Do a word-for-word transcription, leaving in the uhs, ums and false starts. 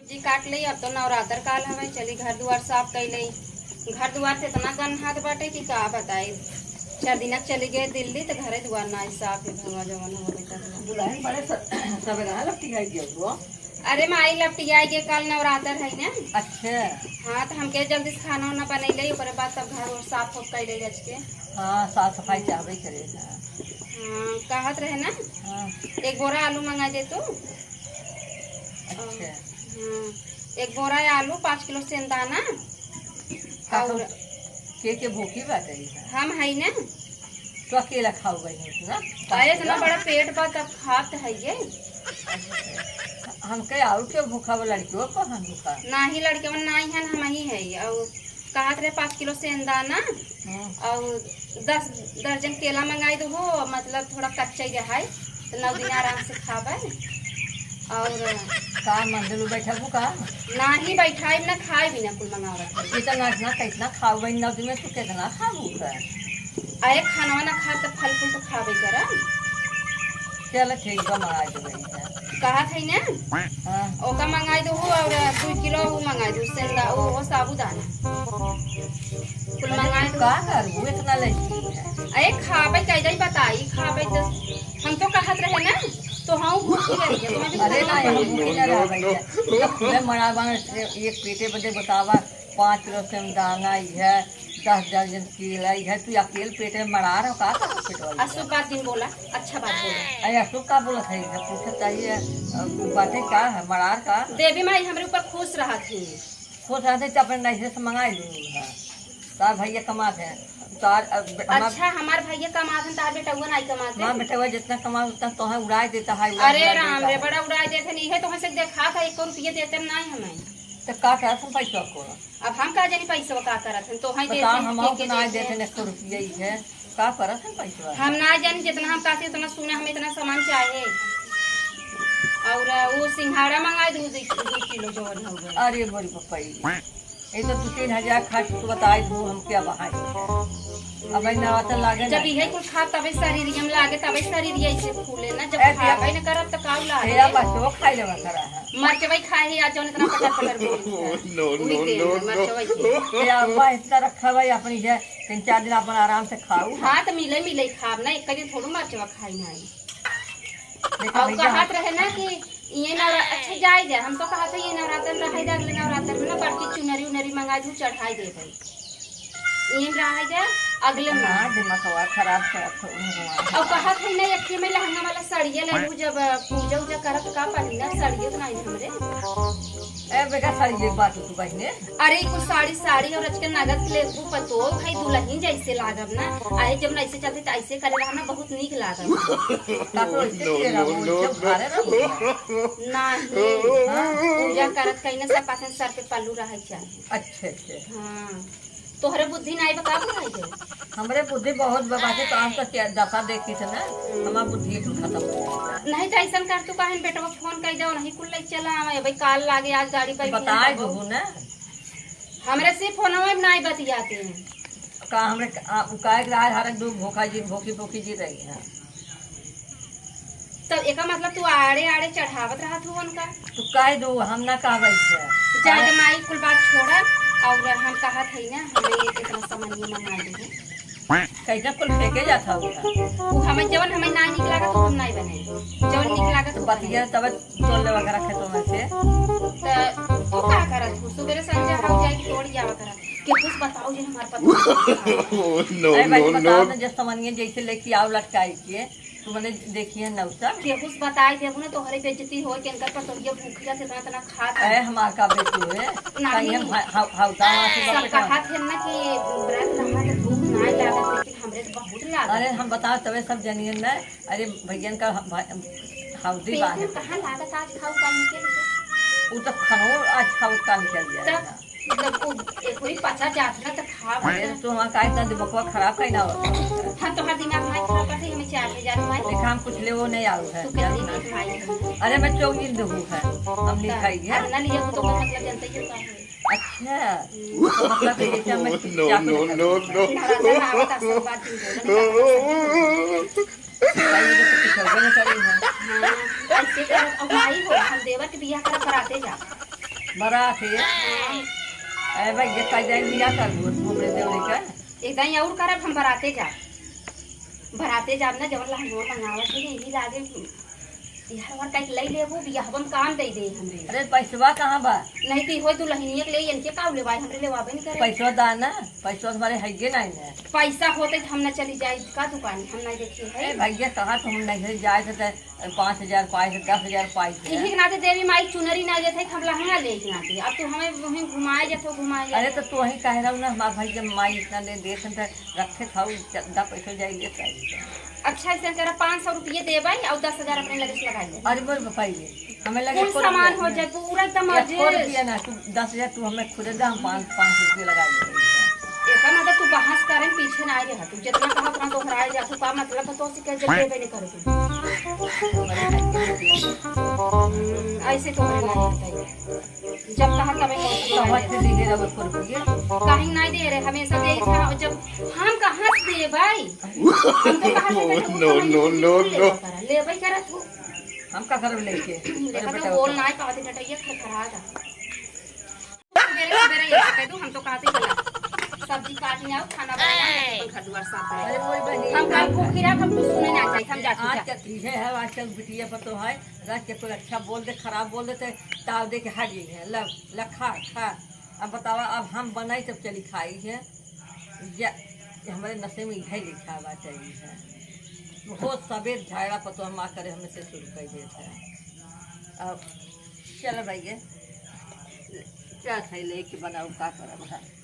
जी काट लेई, अब तो नवरात्र काल हवे, चली घर दुआर साफ कई लेई। घर दुआर से इतना गन्हात बाटे कि का बताई। चार दिना चली गए दिल्ली, तो घरे दुआर ना साफ है, भगवा जवन हो गए। दुल्हन बड़े स-, सवेरा लपटियाई गयो वो। अरे माई, लपटियाई गए, काल नवरात्र है ना। अच्छा। हाँ, तो हमके जल्दी से खाना उना बनई लेई, ओकरे बाद तब घर और साफ हो कई लेई आज के। हाँ, साफ सफाई चाहबे करे ना। हाँ, कहत रहे ना। हाँ। एक बोरा आलू मंगा दे तू। अच्छा। हाँ, एक बोरा आलू, पाँच किलो सेंदाना। का और सब के के भूखी बाटे? हम है ना। तो अकेला खाऊ गई है ना? अरे इतना बड़ा पेट बा तब खात है ये। हमके और के भूखा बा, लड़कियों को हम भूखा। नाही लड़कियों नाही है, हम ही है। और कहत रहे पाँच किलो सेंदाना। हम्म। और दस दर्जन केला मंगाई दो हो, मतलब थोड़ा कच्चा ही रहाई, तो नौ दिन आराम से खाबे। और का मंदिर में बैठबू का? नाही बैठाई ना, खाई भी ना, कुल मंगावत है। इतना ना कितना खाऊ बहन, नौ दिन में तू कितना खाबू का? अरे खाना वाना खा तो फल फूल तो खाबे करा। चल ठीक बा, मंगा देबे। कहा थे ना? हाँ। ओका मंगाई दो हो और दो किलो वो मंगाई दो, सेंदा, वो, वो साबूदाना। कुल मंगाई दो। का करबू इतना लड़की है? अरे खाबे कैसे ही बताई, खाबे तो हम तो कहत रहे ना, तो हम भूखी रही है, तुम्हें भी अरे खाना नहीं, पड़ी। भूखी ना रहबे। जब मैं मरा बांग एक पेटे बदे बतावा, पाँच किलो सेंदाना ही है, दस दर्जन केला ही है, तू अकेल पेटे में मरा रहो, का कर पेटवा ही है? अशुभ बात दिन बोला, अच्छा बात बोला। अरे अशुभ का बोलत है? जब पूछत चाहिए, अ, बातें का है, मरार का? देवी माई हमरे ऊपर खुश रहत ही। खुश रहत ही तो अपने नैहरे से मंगाई लू है। तार भैया कमात है। तार, अ, बे-, हमार अच्छा, हमार भैया कमात है, तार बेटउआ नहीं कमात है? हमार बेटउआ जितना कमात उतना तोहे उड़ाई देता है, उड़ाई, अरे उड़ाई राम देता रे, है। बड़ा उड़ाई देत है, नहीं है तो हमसे देखा था, एको रुपया देते नहीं हमें। तो का करत हम पैसा को? अब हम का जानी पैसवा का करत हन, तो हैं बताओ, देते हम के, के ना देते देते हैं। हैं, एक सौ रुपया ही है, का करत हन पैसवा? हम ना जानी, जितना हम कहते उतना सुने, हमें इतना सामान चाहे। और वो सिंघाड़ा मंगाई दो, दो, दो किलो जवन हो गए। अरे मोरी पप्पा, ये तो दो तीन हजार खर्च तो बताई दो हमके, अब है। अब है ना तो लागे जब ना। इहे कुल खा तबे शरीर हम लागे, तबे शरीर ऐसे फूले ना, जब ए, खाबे न करब तो का लागे? तेरा बच्चों खाई लेवा करा है। मरचवई खाए ही आज जौन इतना पटर पटर बोली है। No, no, उही तेल no, है, no। मरचवई के। ए, अब्बा इतना रखा भाई अपनी है, तीन चार दिन अपन आराम से खाऊ। हाँ, तो मिले मिले खाब ना, एक दिन थोड़ू मरचवा खाई ना। देखा और भैया, कहत रहे ना कि ये नवरा-, अच्छा जाए जाए, हम तो कहत है ये नवरात्र में रहे जाए, अगले नवरात्र में ना बड़की चुनरी उनरी मंगा दू, चढ़ाई दे भाई। ये रहा जा अगले में। हाँ, दिमागवा खराब करत हो, भगवान। और कहत है नहीं, अखी में लहंगा वाला साड़िया ले लू, जब पूजा उजा करत का पड़ी ना, साड़िया तो नहीं हमरे। ए बेटा, साड़ी एक बात तू बहिने। अरे, कुछ साड़ी, साड़ी और आजकल नगद के लेबू पतो, भाई दुल्हन जैसे लागब ना। आए जब ना ऐसे चलते तो ऐसे करे रहा ना, बहुत नीक लागब। का तो ऐसे no, किए no, रहबू, no, जब no। घरे रहबू। नहीं। हाँ? पूजा करत कहीं ना सब पास सर पे पल्लू रहे चाहिए। अच्छा, अच्छा। हाँ। तोहरे बुद्धि नाई बा, का बुझाई दे? हमरे बुद्धि बहुत बा, बाकी तो हम तो क्या दशा देखी थे ना, हमार बुद्धि तो खत्म हो गई। नहीं तो ऐसन कर, तू काहे न बेटवा फोन कर दे, नहीं कुल ले चला आवे, भाई काल लागे आज गाड़ी पर बताए दू ना। हमरे से फोनवा में नाई बतियाते हैं। का हमरे, आ, उ काहे के रहा, हर एक दू भूखा जी, भूखी भूखी जी रही है। तब एका मतलब तू आड़े आड़े चढ़ावत रहत हो उनका? तू कह दो, हम ना कहबै से। जाए दे माई, कुल बात छोड़ा। और हम कहत है ना, हमें इतना सामान ये मंगा दे। कैसे कुल फेंके जात हो? वो हमें जवन हमें ना निक लागत, हम नहीं बनाई। जवन निक लागत, तो वो बतिया बनाई। तब तोड़ लेवा करा खेतों में से। तो तू का करत हो? सुबेरे संझा हम जाए के तोड़ जावा करा। के कुछ बताओ जे हमारे पता। Oh, no, अरे भाई, no, बताओ no। ना, जब सामानिया जैसे लेके आओ लटकाई के, तो मने देखिए नौसा। केहू से बताई देबू ना, तोहरे बेइज्जती होई, केनकर पतोहिया भूखी रहत, इतना, इतना खात है। अरे हमार का बेइज्जती होए? नहीं। कहीं हम हा-, हा-, हाउदा वाला से सब बात कहत है ना कि व्रत रहा तो भूख ना लागत, लेकिन हमरे तो बहुत लागत। अरे हम बताओ तबे सब जनिए ना। अरे भैया का हम भा-, हाउदी पेट बात में है। कहाँ लागत आज खाऊ का निकल के? उ तो खानो आज खाऊ का निकल जाए तब ना। मतलब, उ, ए, कोई पचा जात ना, तो खा अरे, बता। तो हमार का इतना दिमागवा खराब कहीं ना होता। हम तोहार दिमाग ना खराब करते, हमें चार हजार मार। देखा, हम कुछ ले वो नहीं आऊ है, तू जानू कैसे ना। नहीं खाई है? अरे, मैं चौक दिन देहू है, हम नहीं खाई है। अब ना लिए, वो तो कोई मतलब जानते ही होता है। अच्छा, हम्म। तो मतलब कि जैसे हमें no, चाकू no, निकाल no, no। नवरात्र में आवत आशीर्वाद दिन बोलो, नवरात्र में सब दिन बोलो। भाई, ये तो कुछ होबे न करे है। हाँ, ऐसे कर, अब माई हो, हम देवर के बियाह करब, बराते जा। बरात है। हाँ। अरे भाई, ये कह जाए, क्या करबो, तू हमरे देवरे का? एक दाई और करब, हम बराते जाब। बराते जाब ना, जवन लहंगवा मंगावत है, यही लागे, यार, हमार कहीं लई लेबो, बियाहवा में काम दे दे हमरे। अरे, पैसवा कहाँ बा? नहीं तो इहो दुल्हनिया के ले, इनके का लेवाई, हमरे लेवाबे नहीं करे। पैसवा दा ना, पैसवा तुम्हारे हैगे नहीं है। पैसा होते तो हम ना चली जाए का दुकान, हम नहीं देखी है। ए भैया, कहाँ तो हम नहीं जाए थे, तो पाँच हजार पाए थे, दस हजार पाए थे। यही के नाते देवी माई चुनरी ना देते, हम लहंगा ले के नाते। अब तू हमें वहीं घुमाए जाते, घुमाए जाते। अरे तो तू वहीं कह रहा हूँ ना, हमारे भाई जब माई इतना दे देते तो रखे था, चंदा पैसा जाए लेते आए। अच्छा, ऐसे करा, पाँच सौ रुपये देबै और दस हजार अपने लगे से लगा ले। अरे बोल भाई, हमें लगे कुल एको सामान रुपया हो ना। जाए, पूरा एकदम एको अर्जेंट। रुपया ना, तू दस हजार तू हमें खुदे दे, हम पाँच, पाँच सौ रुपया लगा लेंगे। एकर मतलब तू बहस करे पीछे ना रहा, तू जितना कहा उतना दोहराए जा, तू का मतलब है तो सिक्का जब देबे नहीं करे तू। हम्म, ऐसे तो हमें नहीं बताइए। जब कहा तबे मौसम तो बना हट दे। के दिहे रहो एको रुपया। काहे नहीं दे रहे, हमेशा दे था, जब हम कहाँ से देबै? हम तो कहा थे, बेटा, वो no, कमाई no, के no, बिल्कुल no। लेबे करा, लेबे करा तू। हम का करब लेके? अरे देखा तो बेटा, बोल वो ना पावत, टटैया खरखरा जा। मेरे को मेरा ये कह दो, हम तो कहते चला। सब्जी काट ले आओ, खाना बना ले, अपन घर दुआर साफ करे। अरे मोर बहिनी, हम कल भूखी रह, हम कुछ सुने ना चाहिए, हम जाते आज जा। तक इहे है, आजकल बिटिया पर तो है, रात के कोई अच्छा बोल दे, खराब बोल दे, तो ताव दे के हट गई है। लब, ला खा, खा। अब बतावा, अब हम बनाई तब चली खाई है। या, ये हमारे नशे में इहे लिखा बा चाहिए है। बहुत सबेर झाड़ा पर तो हम आ करे, हमें से शुरू कर देते हैं। अब चल भैया, क्या खाई लेके बनाऊ, का करब है?